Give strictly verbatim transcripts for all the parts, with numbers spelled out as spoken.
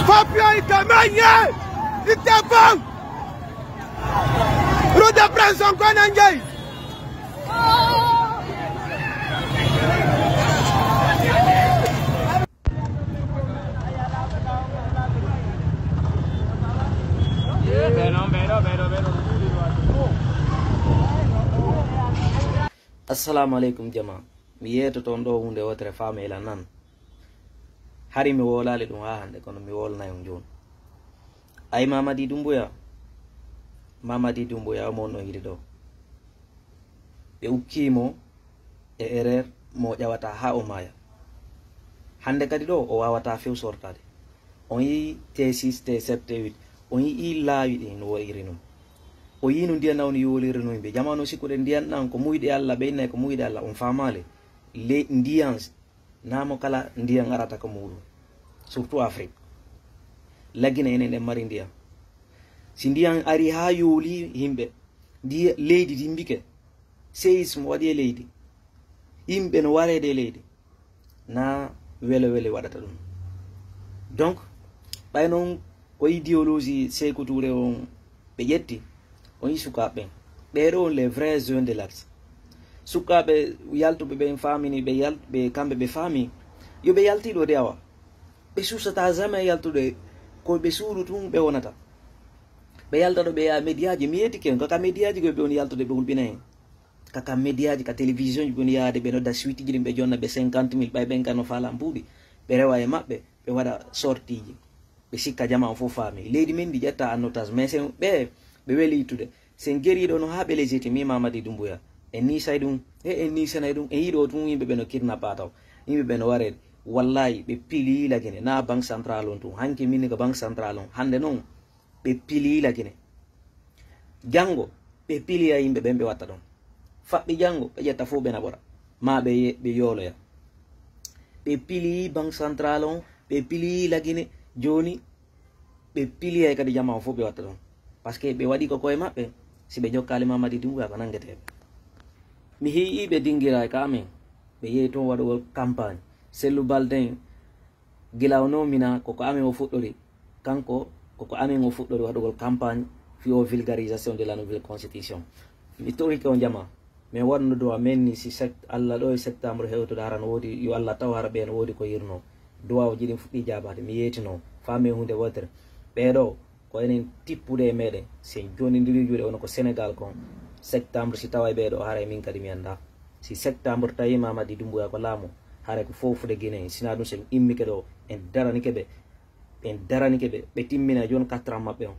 Papier ite manye, ite bang. Rude prenson kona njay. Assalamu alaikum jama. Mi yeto ton ɗo hunde wotere famela nan. Hari mi wolali ɗum ha hande kono mi wolnay on joni. Ay Mamadi Dumbuya. Mamadi Dumbuya omo on no yiɗi ɗo. Ɓe ukkimo e erreur mo ƴawata ha o maya. Hande kadi ɗo o wawata few sortade. On yi T six, T sept, T huit. On yi laawi ɗi no woyiri non. O yi no ndiyan on yoliri non ɓe. Jamanu sikkude ndiyan ɗan ko muyɗe Allah, ɓe innay ko muyɗe Allah, on famale. Le ndiyan namo kala ndiyan arata ko muɗum. Surtout Afrique. Lagine enen en mari ndiyan. Si ndiyan ari ha yoli himɓe, ndiya leydi dimbike. Séisme waɗi e leydi. Yimɓe no wareede e leydi. Na wele wele waɗata ɗum. Donc, ɓay noon ko idéologie Sékou Touré on ɓe ƴetti, on yi sukaaɓe ɓen. Ɓee ɗo on les vrais jeunes de l'axe. Sukaaɓe yaltuɓe ɓen faamini, ɓe yal-, ɓe kamɓe ɓe faami. Yo ɓe yalti ɗo de awa. Ɓe suusata jamais yaltude. Ko ɓe suudu tun ɓe wonata. Ɓe yalta ɗo ɓe yaha médiaji. Mi yeetike on, kaka médiaji ko ɓe woni yaltude ɓe hulɓina en. Kaka médiaji, ka télévision ji ɓe woni yaade ɓe nodda suitiji ɗin ɓe jonna ɓe cinquante mille ɓay ɓen kan no faalan buuɗi. Ɓe rewa e maɓɓe, ɓe waɗa sortiji. Ɓe sikka jama on fof faami. Leydi men ndi ƴetta en otage. Mais sen ɓe, ɓe weli yittude. Sen geriɗo no ha ɓe légitime Mamadi Dumbuya. En nisay ɗum, he en nisanay ɗum, en yiɗo tun yimɓe ɓe no kidnappa taw. Yimɓe ɓe no wareede. Wallahi ɓe pili Lagine, na Banque Centrale on tun. Hanki min ko Banque Centrale on. Hande non, ɓe pili Lagine. Jango, ɓe piliya yimɓe ɓen ɓe watta ɗon. Faɓɓi jango, ɓe ƴetta fof ɓe naɓora. Ma ɓe ye-, ɓe yooloya. Ɓe pili Banque Centrale on, ɓe pili Lagine, joni ɓe piliyay kadi jama on fof ɓe watta ɗon. Parce que ɓe waɗi ko koye maɓɓe, si ɓe jokkali Mamadi Dumbuya ko nangeteɓe. Mi hi'i ɓe dingira ka amen, ɓe yehi toon waɗugol campagne. Sellu Balden, gila o nomina, ko ko amen o fuɗɗori. Kanko, ko ko amen o fuɗɗori waɗugol campagne fi o vulgarisation de la nouvelle constitution. Mi torike on jama. Min waɗno duwa men ni si sect-, Allah ɗo e septembre hewtude hara no woodi, yo Allah taw hara ɓe no woodi ko yirno. Duwa o jiɗin fuɗɗi jaabaade, mi yeetino, faami hunde wootere. Ɓee ɗo, ko enen tippude e meɗen, si en jonnindiri juuɗe, wona ko Sénégal kon, septembre si taway ɓee ɗo, haray min kadi mi annda. Si septembre tawi Mamadi Dumbuya ko laamu, haray ko fofude Guinée, sina ɗum si en immike ɗo, en daranike ɓe, en daranike ɓe, ɓe timmina jooni quatre ans maɓɓe on.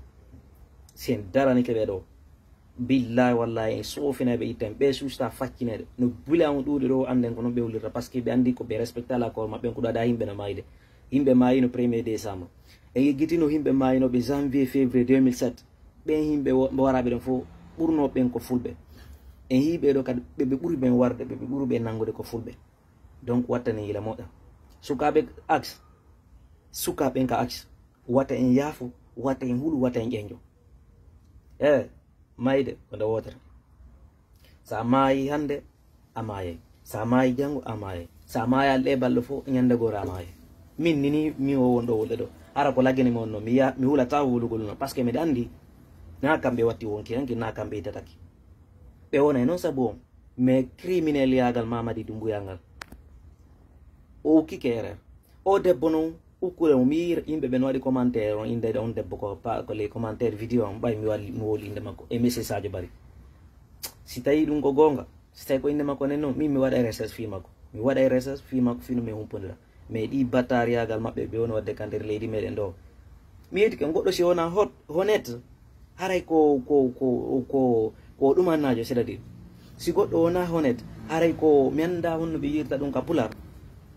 Si en daranike ɓe ɗo, billahi wallahi en soofinay ɓe ittan, ɓe suusta faccineede. No bila on ɗuuɗi ɗo, annden ko non ɓe wulirta, parce que ɓe anndi ko ɓe respecta la corps maɓɓe, ko ɗo ada yimɓe no maayde. Yimɓe maayino premier décembre. En yeggitino yimɓe maayinoɓe janvier, février deux mille sept. Ɓen yimɓe wo-, waraɓe ɗon fof, ɓurno ɓen ko fulɓe. En yii ɓe ɗo kadi, ɓe, ɓe ɓuri ɓen warde, ɓe, ɓe ɓuri ɓe nanngude ko fulɓe. Donc, wattani yila moƴƴa. Sukaaɓe axe, sukaaɓe ka axe, wata en yaafo, wata en hulu, wata en ƴeñƴo. E, mayde ko nde wootere. Sa maayi hannde, a maayay. Sa maayi janngo, a maayay. Sa maayaali ɗe balɗe fof, ñannde goore a maayay. Min ni, ni, mi o won ɗo wonde ɗo. Hara ko laggene mi wonno, mi ya-, mi hulata wulugol no, parce que miɗa anndi, na kamɓe watti wonki hanki, na kamɓe itataki. Ɓe wonay noon sabu on. Mais criminel yaagal Mamadi Dumbuya ngal. O ukkike erreur. O debbo noon, ukkure mo. Mi yii yimɓe ɓe no waɗi commentaire on, innde on debbo ko pa-, ko les commentaires vidéo on, ɓay mi wali, mi woli innde makko. E Monsieur Sadio Barry. Si tawi ɗum ko goonga, si tawi ko innde makko nen noon, min mi waɗa recherche fii makko. Mi waɗa recherche fii makko, fii no mi humpondira. Mais ɗi battariyagal maɓɓe ɓe woni waɗde ka nder leydi meɗen ɗo. Mi yeetike goɗɗo si wona hot-, honnête, haray ko, ko, ko, ko, ko ɗumannaajo, c'est-à-dire, si goɗɗo wona honnête, haray ko mi annda honno ɓe yirta ɗum ka pular.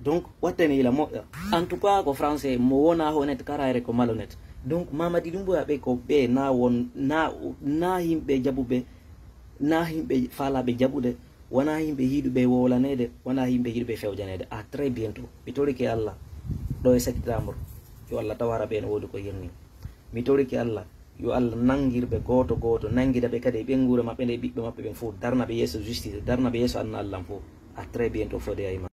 Donc, wattani ila moƴƴa. En tout cas, ko français, mo wona honnête, karayre ko malhonnête. Donc, Mamadi Dumbuya ɓe ko ɓe na won, na, na yimɓe jaɓuɓe, na yimɓe faalaɓe jaɓude, wona yimɓe yiɗuɓe wowlaneede, wona yimɓe yiɗuɓe fewjaneede. À très bientôt. Mi torike Allah, ɗo e septembre, yo Allah taw hara ɓe no woodi ko yirni. Mi torike Allah, yo Allah nangir ɓe gooto gooto, nangida ɓe kadi e ɓeynguure maɓɓe nde, e ɓiɓɓe maɓɓe ɓen fof, darna ɓe yeeso justice, darna ɓe yeeso aduna Allah fof. À très bientôt, Fodé Aima.